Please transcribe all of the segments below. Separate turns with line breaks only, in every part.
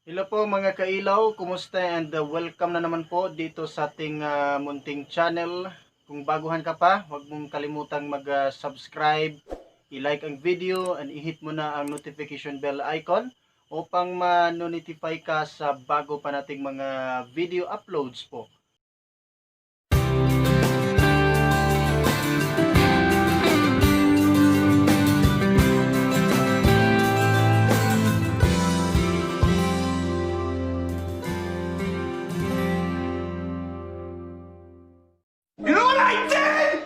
Hello po mga kailaw, kumusta and welcome na naman po dito sa ating munting channel. Kung baguhan ka pa, huwag mong kalimutang mag-subscribe, i-like ang video and i-hit mo na ang notification bell icon upang ma-notify ka sa bago pa nating mga video uploads po.
You know what I did?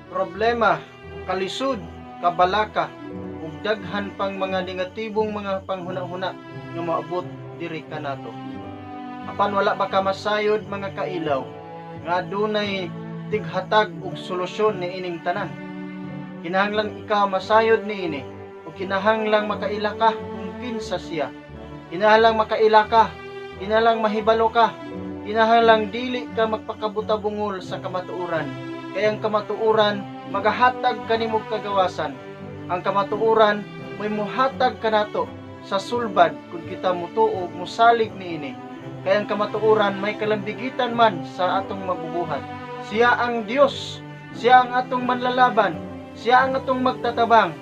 Problema, kalisod, kabalaka, ug daghan pang mga negatibong mga panghuna-huna nga moabot diri kanato. Apan wala ba ka masayod mga kailaw nga adunay tighatag og solusyon niining tanan? Kinahanglan ikaw masayod niini ug kinahanglang makaila ka kung kinsa siya. Kinahanglang makaila ka, kinahanglang mahibalo ka, kinahanglang dili ka magpakabutabungol sa kamatuoran. Kay ang kamatuoran magahatag kanimog kagawasan. Ang kamatuoran may muhatag kanato sa sulbad kung kita mutuo musalig niini. Kay ang kamatuoran may kalambigitan man sa atong mabubuhat. Siya ang Dios, siya ang atong manlalaban, siya ang atong magtatabang.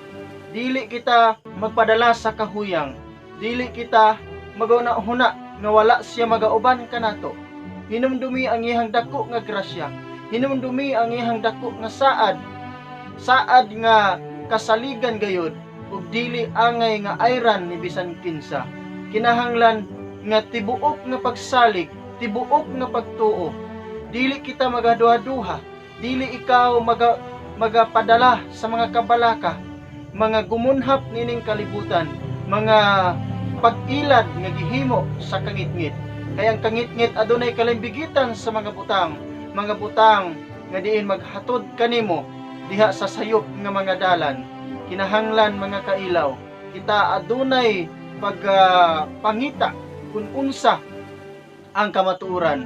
Dili kita magpadala sa kahuyang. Dili kita maguna-huna nga wala siya magauban kanato. Hinumdumi ang iyang dako nga grasya. Hinumdumi ang iyang dako nga saad. Saad nga kasaligan gayod ug dili angay nga ayran ni bisan kinsa. Kinahanglan nga tibuok nga pagsalig, tibuok nga pagtuo. Dili kita magaduha-duha, dili ikaw magapadala sa mga kabalaka, mga gumunhap nining kalibutan, mga pag-ilad nga gihimo sa kangitngit. Kay ang kangitngit adunay kalimbigitan sa mga butang nga diin maghatod kanimo diha sa sayop nga mga dalan. Kinahanglan mga kailaw, kita adunay pagpangita kung unsa ang kamatuoran.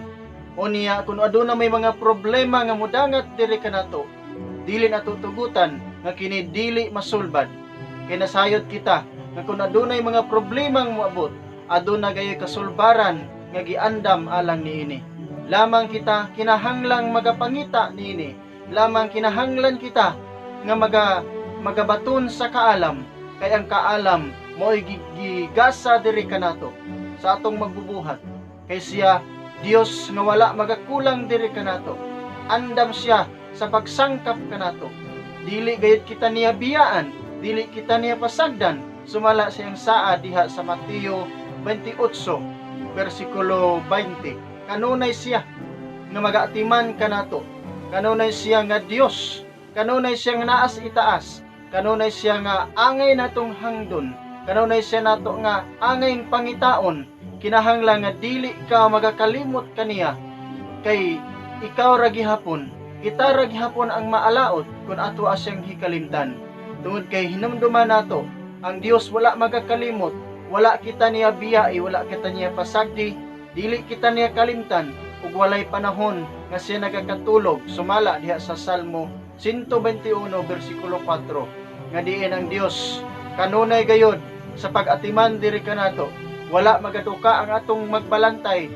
O niya kung aduna may mga problema nga mudangat diri kanato, dili nato tugutan nga kini dili masulbad. Kay nasayod kita nga kung adunay mga problemang moabot, aduna gayoy kasulbaran nga giandam alang niini. Lamang kita kinahanglang magapangita niini. Lamang kinahanglan kita nga magabaton sa kaalam, kay ang kaalam mo'y gigasa diri kanato sa atong magbubuhat. Kay siya Dios nga wala magakulang diri kanato. Andam siya sa pagsangkap kanato. Dili gayud kita niya biyaan, dili kita niya pasagdan. Sumala siyang saad diha sa Mateo 28 versikulo 20. Kanunay siya nga magaatiman kanato. Kanunay siya nga Dios. Kanunay siya nga naas itaas. Kanunay siya nga angay natong hangdon. Kanunay siya nato nga angay pangitaon. Kinahanglan nga dili ka magakalimot kaniya. Kay ikaw ra gihapon, kita ra gihapon ang maalaot kung ato asyang hikalimtan. Tungod kay hinumduman nato, ang Dios wala magakalimot, wala kita niya biyai, wala kita niya pasagdi, dili kita niya kalimtan, ug walay panahon nga siya nagakatulog. Sumala diha sa Salmo 121 versikulo 4 nga diin ang Dios kanunay gayod sa pag-atiman diri kanato, wala magaduka ang atong magbalantay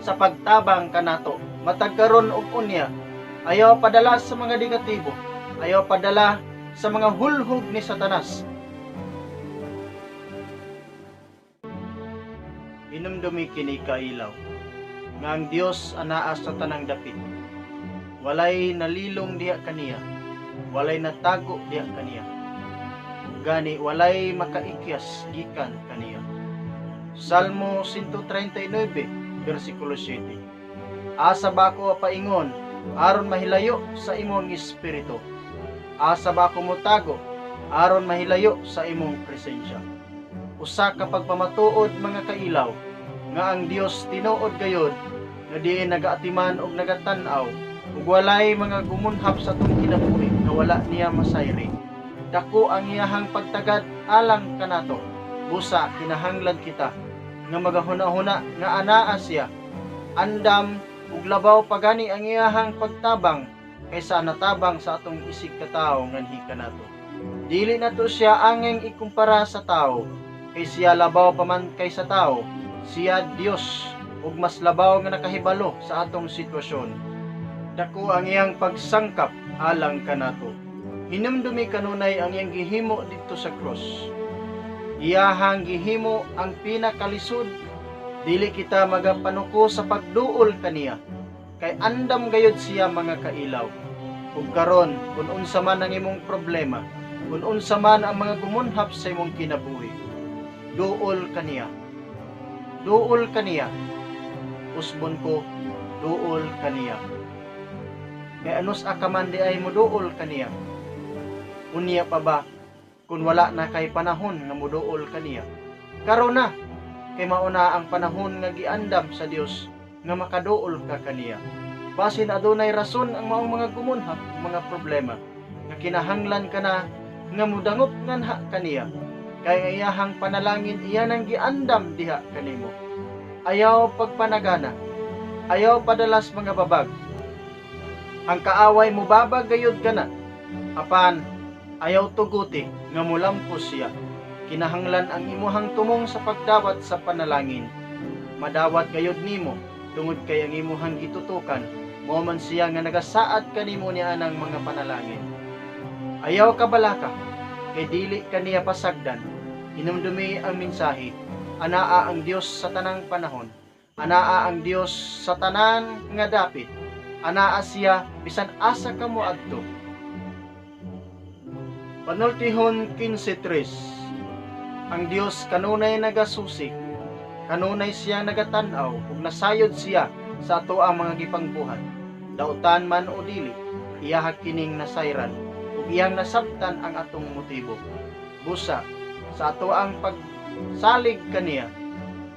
sa pagtabang kanato. Matag karon og unya, ayaw padala sa mga negatibo, ayaw padala sa mga hulhog ni Satanas. Hinumdumi kini kailaw nga ang Dios anaa sa tanang dapit. Walay nalilong diha kaniya, walay natago diha kaniya. Gani walay makaikyas gikan kaniya. Salmo 139 versikulo 7. Asa ba ako paingon aron mahilayo sa imong espiritu? Asa ba ako motago aron mahilayo sa imong presensya? Usa ka pagpamatuod mga kailaw nga ang Dios tinuod gayod nga diin nagaatiman og nagatan-aw ug walay mga gumunhap sa atong kinabuhi nga wala niya masayri. Dako ang iyahang pagtagad alang kanato. Busa kinahanglan kita nga magahuna-huna nga anaa siya. Andam ug labaw pagani ang iyahang pagtabang kaysa natabang sa atong isig katawo nganhi kanato. Dili nato siya angay ikumpara sa tao, kay siya labaw pa man kaysa tao. Siya Dios ug mas labaw nga nakahibalo sa atong sitwasyon. Dako ang iyang pagsangkap alang kanato. Hinumdumi kanunay ang iyang gihimo didto sa krus. Iyahang gihimo ang pinakalisod. Dili kita magapanuko sa pagduol kaniya, kay andam gayud siya, mga kailaw. Ug karon, kung unsa man ang imong problema, kung unsa man ang mga gumunhap sa imong kinabuhi, duol kaniya. Duol kaniya. Usbon ko, duol kaniya. Kay anus ka man diay moduol kaniya? Unya pa ba kung wala na kay panahon nga moduol kaniya? Karon na, kay mauna ang panahon nga giandam sa Dios nga makaduol ka kaniya. Basin adunay rason ang maong mga gumunhap, mga problema, nga kinahanglan ka na nga mudangop nganha kaniya. Kay ang iyahang panalangin, iya nang giandam diha kanimo. Ayaw pagpanagana. Ayaw padalas mga babag. Ang kaaway mobabag gayud kana. Apan ayaw tuguti nga mulampos siya. Kinahanglan ang imuhang tumong sa pagdawat sa panalangin, madawat gayud nimo tungod kay ang imuhang gitutukan mao man siya nga nagasaad kanimo niya anang mga panalangin. Ayaw kabalaka, kay dili kaniya pasagdan. Hinumdumi ang mensahe. Anaa ang Dios sa tanang panahon. Anaa ang Dios sa tanan nga dapit. Anaa siya bisan asa ka mo adto. Panultihon 15:3. Ang Dios kanunay nagasusi. Kanunay siya nagatan-aw ug nasayod siya sa ato ang mga gipangbuhat. Dautan man o dili, iyaha kining nasayran ug iyang nasabtan ang atong motibo. Busa sa ato ang pagsalig kaniya,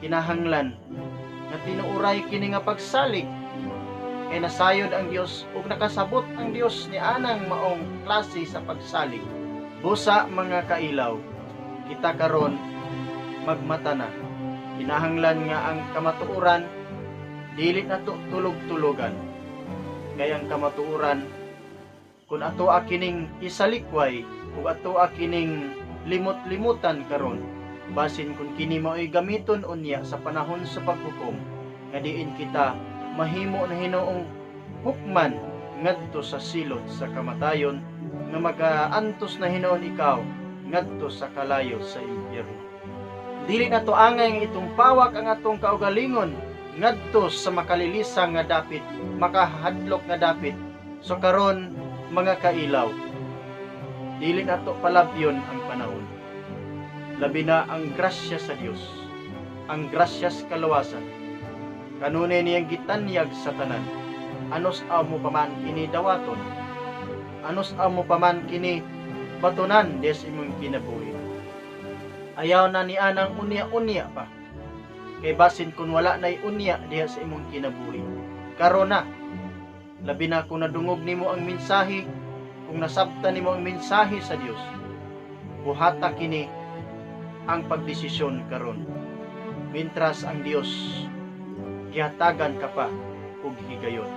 kinahanglan nga tinuuray kini nga pagsalig, kay nasayod ang Dios ug nakasabot ang Dios ni anang maong klase sa pagsalig. Busa, mga kailaw, kita karon magmata na. Kinahanglan nga ang kamatuoran dili nato tulog-tulogan. Kay ang kamatuoran, kung ato kining isalikway ug ato kining limot-limutan karon, basin kung kini mao'y gamiton unya sa panahon sa paghukom nga diin kita mahimo na hinuong hukman ngadto sa silot sa kamatayon, nga magaantos na hinuon ikaw ngadto sa kalayo sa impyerno. Dili nato angay nga itong pawak ang atong kaugalingon ngadto sa makalilisang nga dapit, makahadlok nga dapit. So karon, mga kailaw, dili nato palabyon ang panahon. Labi na ang grasya sa Dios, ang grasya sa kaluwasan. Kanunay niyang gitanyag sa tanan. Anus mo pa man kini dawaton? Anus mo pa man kini batunan des imong kinabuhi? Ayaw na ni anang unya-unya pa. Kay basin kung wala na'y unya diha sa imong kinabuhi. Karon na, labi na kung nadungog nimo ang mensahe, kung nasabtan nimo ang mensahe sa Dios, buhata kini ang pagdesisyon karon. Mintras ang Dios gihatagan ka pa og higayon.